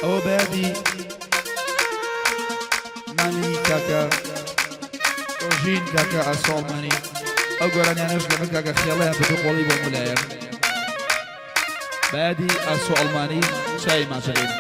ئەوە بەیادی مامی کاکە ڕۆژین کاکە ئاسۆ ئەڵمانی ئەو گۆرانیانەش لەگەڵ کاکە خێڵەیان بە دوو قۆڵی بۆ مولایەن بەیادی ئاسۆ ئەڵمانی چای ماچەکەی.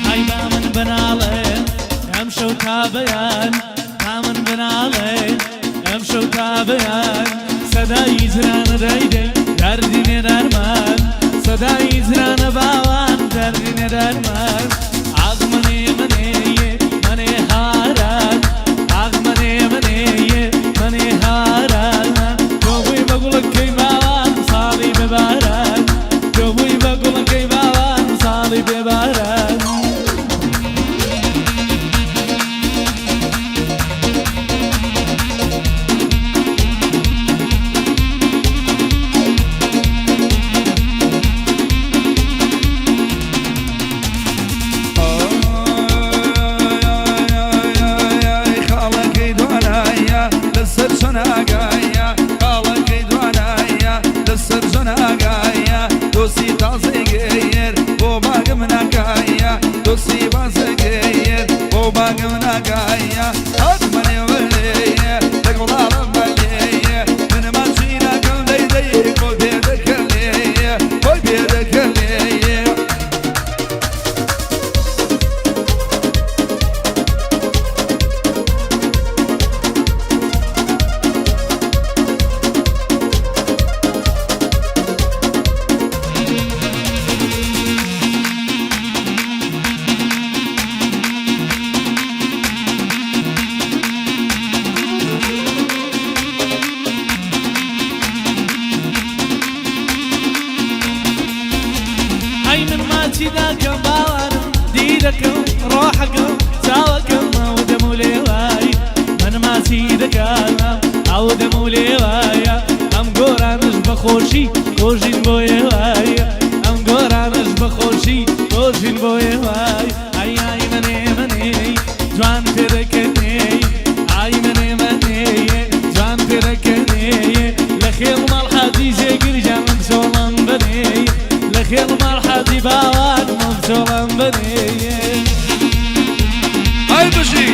ئای با من بناڵێ ئەمشەو تا بەیان، با من بناڵێ ئەمشەو تا بەیان، سەدای هیجرانە دایدەی دەردی نێدارمان، سەدای هیجرانە باوان دەردی نێدارمان، ئاخ منێ منێ یێ منێ هاران، ئاخ منێ منێ یێ منێ هاران، تۆ بووی بە گوڵەکەی باوان ساڵی بێ باران، تۆ بووی بە گوڵەکەی باوان ساڵی بێ باران. خاڵەکەی دوانایە لەسەر چەناگایە، خاڵەکەی دوانایە لەسەر چەناگایە، دۆسی تازەی گەیەر بۆ باگم ناکایە، دۆسی بازەگەیەر بۆ باگم ناکایە، هات مەنێ وەلێیە لەگوڵاڵم بەلێیە، من ماچی ناکەم دەی دەی خۆی پێ دەکەلێیە، خۆی پێ دەکەلێیە. ئەی من ماچی داکەم باوانم دیدەکەم ڕۆحەکەم چاوەکەم ئەو دەم و لێوای، من ماچی دەکەم ئەو دەم و لێوایە، ئەم گۆرانەش بەخۆشی کۆژین بۆ ئێوایە، ئەم گۆرانەش بەخۆشی کۆژین بۆ ئێوای. ئای ئای منێ منێ جوان پێدەکەنێ، ئای منێ منێ جوان پێدەکەنێ، لە خێڵ ماڵ حاجی جێگر گیان من چۆڵم بەنێ، لە خێڵ ماڵ حاجی باوان من چۆڵم بەنێ. ئای بژی.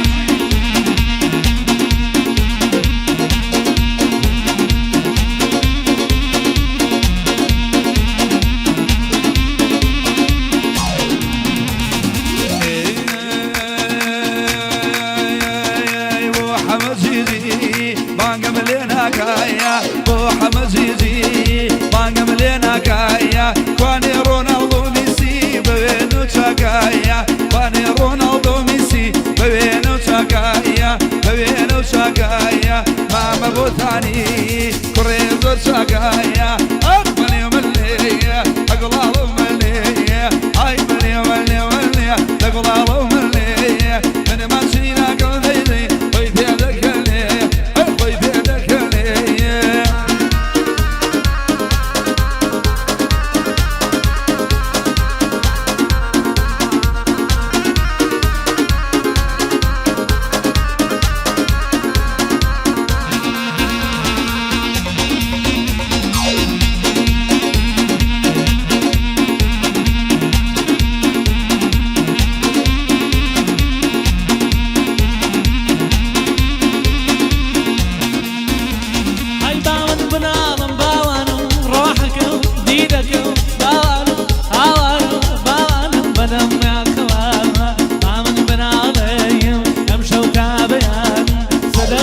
بۆ حەمەجیجی بانگم لێ ناکایە، بۆ حەمەجیجی بانگم لێ ناکایە، کوانێ ڕۆناڵدۆ میسی بەوێن و چاکایە، کوانێ ڕۆناڵدۆ میسی بەوێن و چاکایە، بەوێن و چاکایە، مامە بۆتانی کوڕێ زۆر چاکایە، ئەخ مەلێ مەلێ ئەگوڵاڵم مەلێ، ئای مەلێ مەلێ مەلێ لەگوڵاڵم مەلێ، من ماچی ناکەم دەی دەی خۆی پێ دەکەنێ، ئەی خۆی پێ دەکەنێ.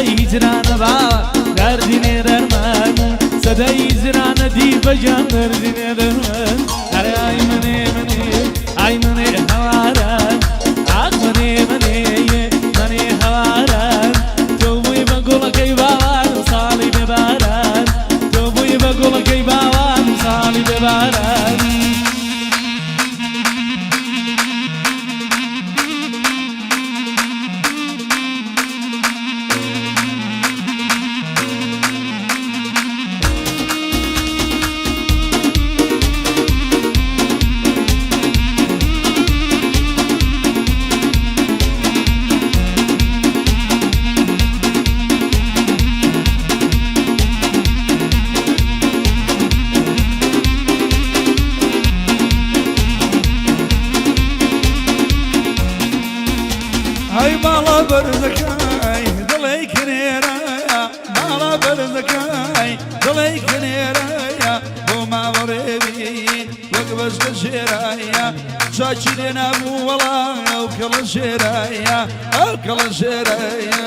سەدەی هیجرانە باوە دەردی نێ دەرمان سەدەی هیجرانە دی بەگیان دەردی نێ دەرمان ئەرێ ئای منێ منێ ئای منێ هەواران ئاخ منێ منێ منێ هەواران تۆ بووی بە گوڵەکەی باوان ساڵی بێ باران تۆ بووی بە گوڵەکەی باوان ساڵی بێ باران. ئەی باڵا بەرزەکەی دڵی کنێرە باڵا بەرزەکەی دڵی کنێرەیە بۆ ماوەڕێوی وەک بەشکە شێرایە چاکی لێ نابوو وەڵا ئەو کەڵە شێرایە ئەو کەڵە شێرایە.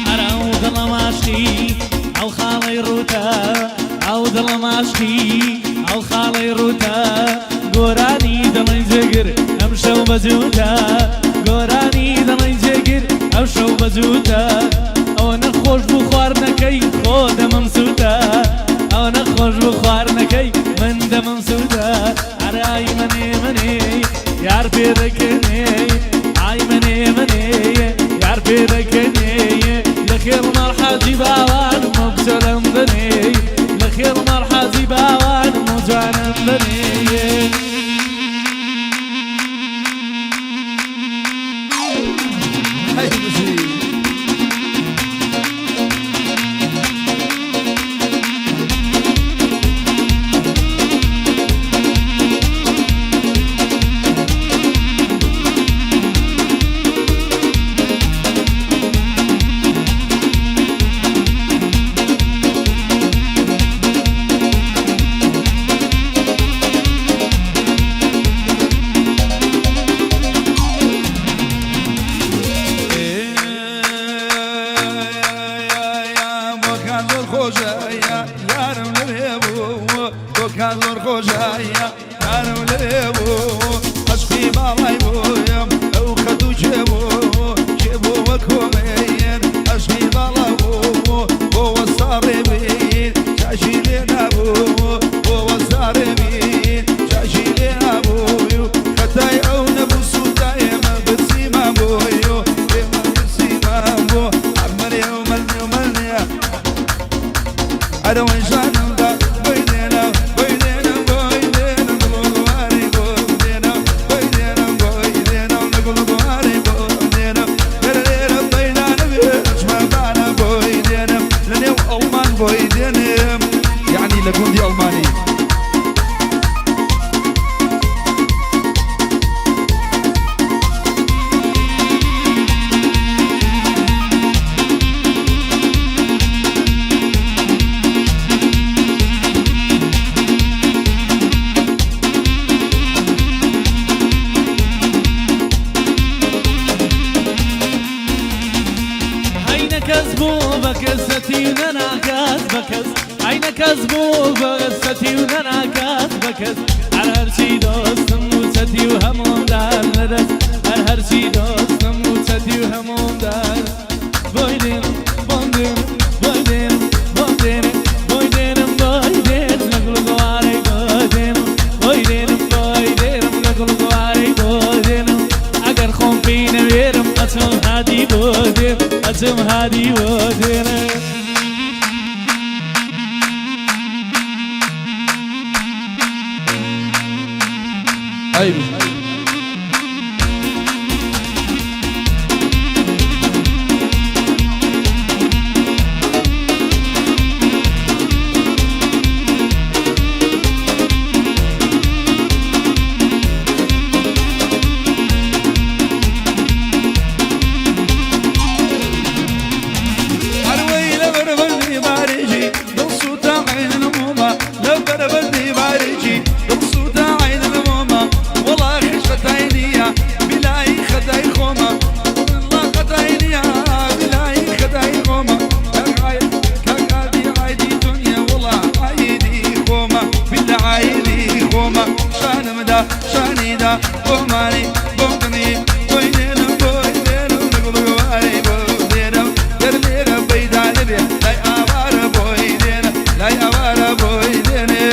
ئەرە ئەو دڵە ماشتی ئەو خاڵەی ڕووتە ئەو دڵە ماشتی ئەو خاڵەی ڕووتە گۆرانی دڵی جێگر ئەمشەو بەجووتە گۆرانی دڵی جێگر ئەمشەو بەجووتە ئەوە خۆش بوو خواردنەکەی خۆ دەمم سووتە ئەوە خۆش بوو خواردنەکەی من دەمم سووتە ئەرە ئای منێ منێ یار پێ دەکەنێ ئای منێ منێ یار پێ دەکەنێ لە خێڵ ماڵ حاجی باوان مۆکچەلم دەنێ لە خێڵ ماڵ حاجی باوان مۆجوانم دەنێ. هەی بژی. بۆکان زۆر خۆشە یارم لەوێ بوو بۆکان زۆر خۆشە یارم لەوێ بوو عەشقی باڵای بوویم ئەو خەت و کێ بوو کێ بوو وەکۆمێن عەشقی باڵا بوو بۆ وەستا ڕێبین چاکی لێ نابوو بۆ وەستا ڕێبین چاکی لێ نابوو خەتای ئەو نەبوو سووتا ئێمە برسیمان بووی ئێمە برسیمان بوو ئەمەرێ و مەلێ و مەلێ ئەرەوەی ژانمدا بۆی دێنە بۆی دێنە بۆی دێنە گوڵ و گوارەی بۆ دێنە بۆی دێنە بۆی دێنە گوڵ و گوارەی بۆ دێنە لێرە لێرە پەیدا نەبێ چمەبانە بۆی دێنم لەنێو ئەڵمان بۆی دێنم یعنی لە گوندی ئەڵمانی. ئەینە کەس بوو بە کەسەتی و نەناکات بە کەس ئەینە کەس بوو بە کەسەتی و نەناکات بە کەس هەر هەرچی دۆستم و چەتی و هەمووم دار لەدەست هەر هەرچی دۆستم و چەتی و هەمووم دار بۆی دێنم بۆم دێنم بۆی دێنم بۆم دێنم بۆی دێنم بۆی دێنم لە گوڵ گوارەی بۆ دێنم بۆی دێنم بۆی دێنم لە گوڵ گوارەی بۆ دێنم ئەگەر خۆم پێی نەوێرم ئەچم هادی بۆ دێم ئەچم. دادی بۆ دێنێ. ئەی بژی. هەروەی لەبەر بەندی باریکی دڵ سووتا عەینن مومە لەبەر بەندی باریکی دڵ سووتا عەینن مومە وەڵا هیچ خەتای نییە بیلای خەتای خۆمە وەڵا خەتای نییە بیلای خەتای خۆمە کاک هادی عەیدی تۆ نییە وەڵا عەیدی خۆمە بیلا عەیدی خۆمە شانمدا شانیدا بۆمانی بۆمدنی بۆی دێنم بۆی دێنم لەگوڵ گوارەی بۆ دێنم گەر لێرە پەیدا نەبێ لای ئاوارە بۆی دێنە لای ئاوارە بۆی دێنێ.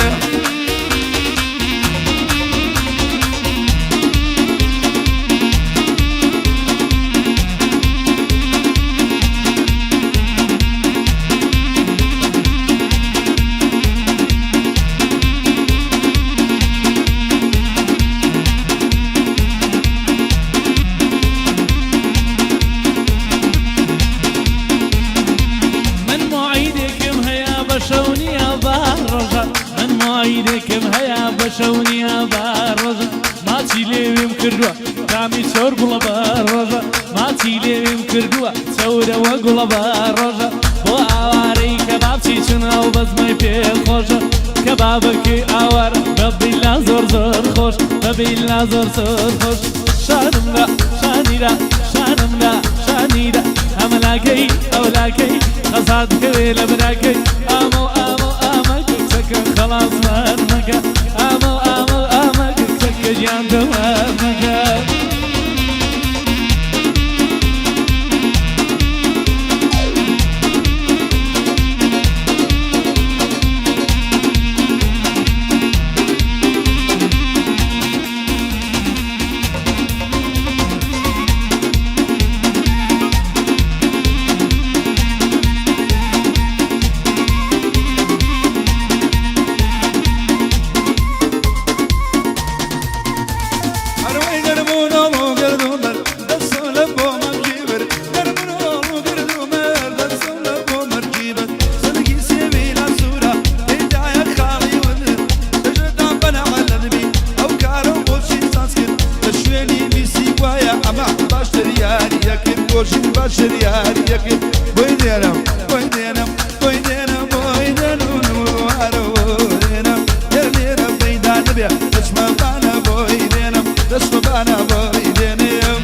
من موعیدێکم هەیە بە شەو نییە بە ڕۆژە، من موعیدێکم هەیە بە شەو نییە بە ڕۆژە، ماچی لێویم کردووە تامی چۆر گوڵە بە ڕۆژە، ماچی لێویم کردووە چەورەوە گوڵە بە ڕۆژە، بۆ ئاوارەی کەبابچی چون ئەو بەزمەی پێ خۆشە، کەبابەکەی ئاوارە بە بیلا زۆر زۆر خۆش، بە بیلا زۆر زۆر خۆش. شانم دا شانی دا شانم دا شانی دا، ئەمە لاکەی ئەو لاکەی خەسات بکەوێ لە براکەی، ئامە و ئامە و ئامە کچەکە خەڵاسمان مەکە، ئامە و ئامە و ئامە کچەکە گیان تەوار مەکە. هەروەی گەرمونۆڵ و گردومەر دەسم لە بۆ مەرگی بر، گەرمونۆڵ و گردومەر دەسم لە بۆ مەرگی بر، سەرگی سێوی لە سوورە تێدایە خاڵی ودر، دەژەدان بەنەعەلەدبی ئەو کارە و بۆچی ساز کرد لە شوێنی میسی وایە ئەمە باشتر یاریە کرد بۆچی باشتر یاریە کرد بۆی دێنم بۆی دێنم بۆی دێنم بۆی دێنم وارە دێنم گەر لێرە پەیدا نەبێ دەچمە بانە بۆی دێنم دەچمە بانە بۆی دێنم.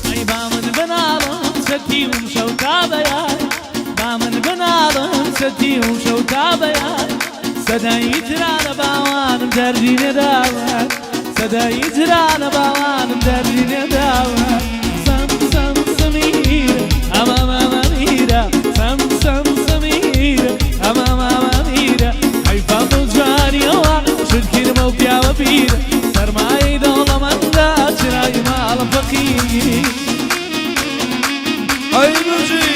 ئەی با من بناڵم چەتیم شەو تا بەیان، با من بناڵم چەتیم شەو تا بەیان، سەدای ترانە باوانم دەردی نەداوە، سەدای ترانە باوانم دەردی نەداوە. سەم سەم سەمیر ئەمە مامە میرە، سەم سەم سەمیر ئەمە مامە میرە، حەیفا بەو جوانیەوە شتکردمە و پیاوە پیرە، سەرمایەی دەوڵەمەندە چرای ماڵم فەقیر. ئەی بژی.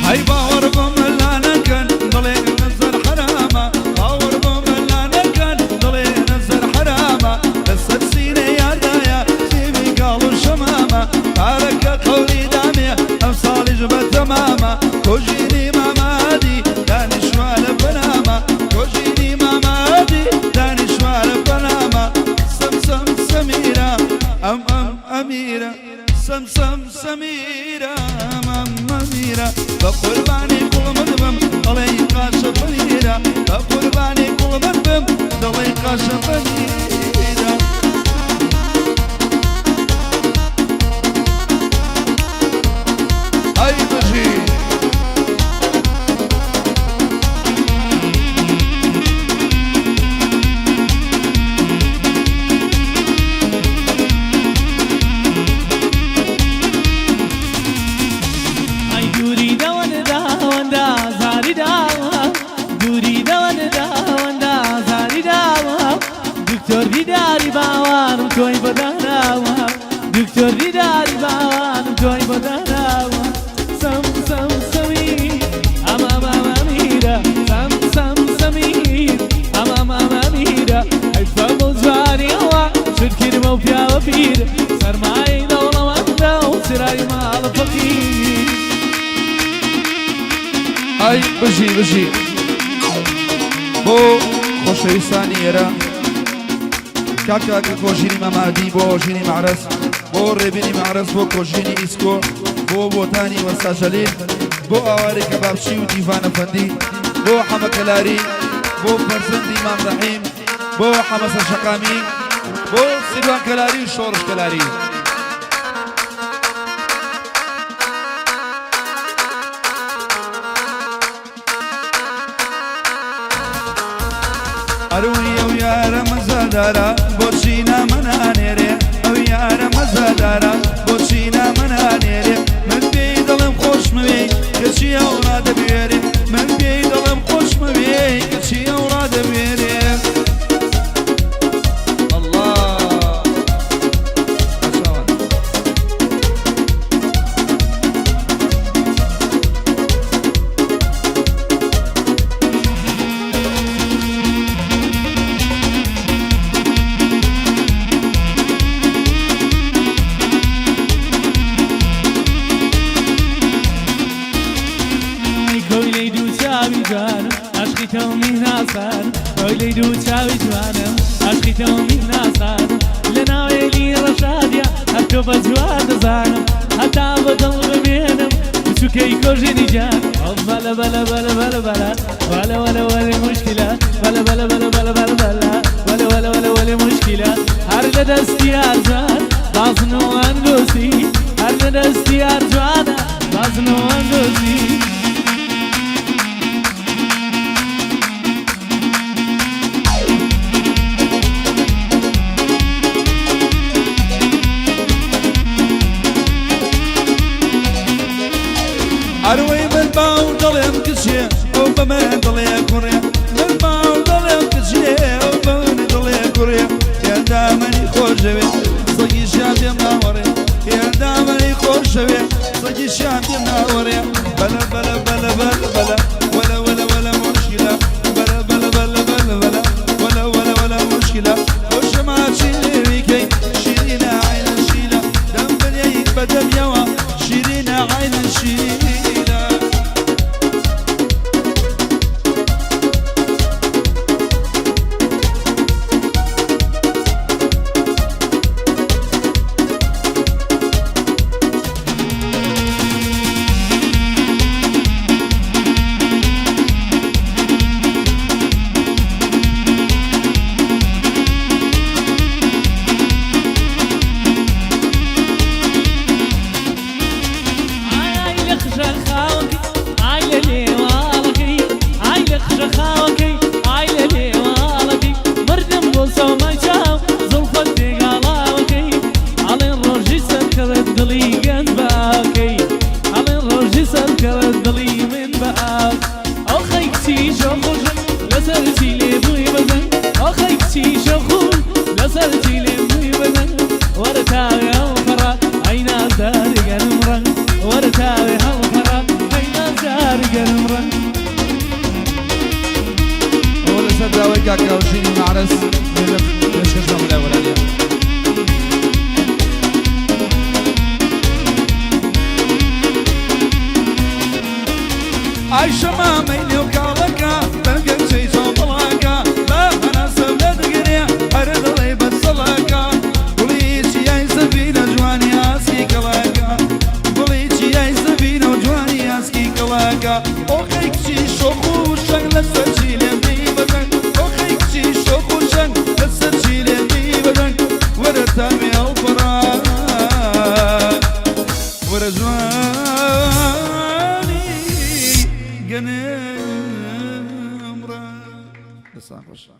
هەی باوەڕ بۆ مەلا نەکەن بڵێ نەزەر حەرامە. مامەمیرە سەم سەم سەمیرە مامەمیرە بە قوربانی کوڵمت بم دەڵێی قاشە پەنیرە بە قوربانی کوڵمت بم دەڵێی قاشە پەنیرە. ئەی بژی. ئەی دووری دەوەن داوەندە زاری داوە دووری دەوەن داوەندە زاری داوە دکتۆر دیداری باوانم تۆی بۆ داناوە دکتۆر دیداری باوانم تۆی بۆ داناوە سەم سەم سەمیر ئەمە ئەمە سەم سەم سەمیر ئەمە ئەمە حیفە بۆ جوانیەوە شتکردمە و پیاوە پیر سەرمایەی دەوڵەمەندە و چرای ماڵ فەقیر. ئای بژی بژی بۆ خۆشەویستانی ئێرە کاکە کە کۆژینی مەمادی بۆ ژینی مەعرەس بۆ ڕێبینی مەعرەس بۆ کۆژینی ئیسکۆ بۆ بۆتانی وەستا جەلیل بۆ ئاوارەی کەبابچی و دیڤان ئەفەندی بۆ حەمە کەلاری بۆ فەرزەندی مام ڕەحیم بۆ حەمە سەرشەقامی بۆ سیروان کەلاری و شۆڕش کەلاری. ئەروی ئەو یارە مەزادارە بۆچی نامە نانێرێ ئەو یارە مەزادارە بۆچی نامە نانێرێ من پێی دەڵێم خۆشمەوێی کەچی ئەو ڕادەبوێرێ من پێی دەڵێم خۆشمەوێی کەچی ئەو ڕادەبوێرێ ئەڵڵا بەچاوان. کۆیلەی دوو چاوی جوانم عەشقی تەومی ناسانم کۆیلەی دوو چاوی جوانم عەشقی تەومی ناسانم لە ناوێلی ڕەشادیا هەر تۆ بە جوان دەزانم هەتا بە دڵ بمێنم بچووکەی کۆژێنی جان بەلە بەلە بەلە بەلە بەلە وەلە وەلە وەلە مشکلە بەلە بەلە بەلە بەلە بەلە بەلە وەلە وەلە وەلە وەلە مشکلە هەر لە دەستی یارجان بازن و ئەنگۆسی هەر لە دەستی یارجوانە بازن و ئەنگۆسی. ئەروەی من باو دەڵێم کچێ ئەو بە من دڵێ کوڕێ من باو دەڵێم کچێ ئەو بە من دڵێ کوڕێ هێندامەنی خۆشەوێ سەگیشیان پێم ناوەڕێ هێندامەنی خۆشەوێ سەگیشیان پێم ناوەڕێ بەلە بەلە بەلە بەلە بەلە وەلە وەلە وەلە مشکلە بەلە بەلە بەلە بەلە بەلە وەلە وەلە وەلە مشکلە خۆشەما چیویکەی شیرینە عینە شیلە دەم بنێی بەدەمیەوە شیرینە عینە شیلە. ئای لە خشە خاوەکەی ئای لە لێواڵەکەی ئای لە خشە خاوەکەی ئای لە لێواڵەکەی مردم بۆ سۆمای چاو زوڵفە تێگاڵاوەکەی ئەڵێن ڕۆژی سەرکەوت دڵی گەنج باکەی ئەڵێن ڕۆژی سەرکەوت دڵی من باک ئەو خەی کچی شۆخۆشم لەسەر چی لێ بووی بەزەن ئەو خەی کچی شۆخۆش لەسەر چی لێ بووی بەزەن وەرە تاوێ هەڵپەڕە ئەی نازداری گەرم ڕەنگ وەرە تاوێ هەڵپەڕە ئەی نازداری گەرم ڕەنگ. ئەوە لەسەر داوای کاک هاوژینی مەعرەز مێلف پێشکەش بە مەلای وەلانیە. ئای شەمامەی نێو کاڵەکە بە گەنجەی چاوبڵاکە بە هەناسەم لە دگرێ هەر دڵی بەسەڵەکە. خۆشە.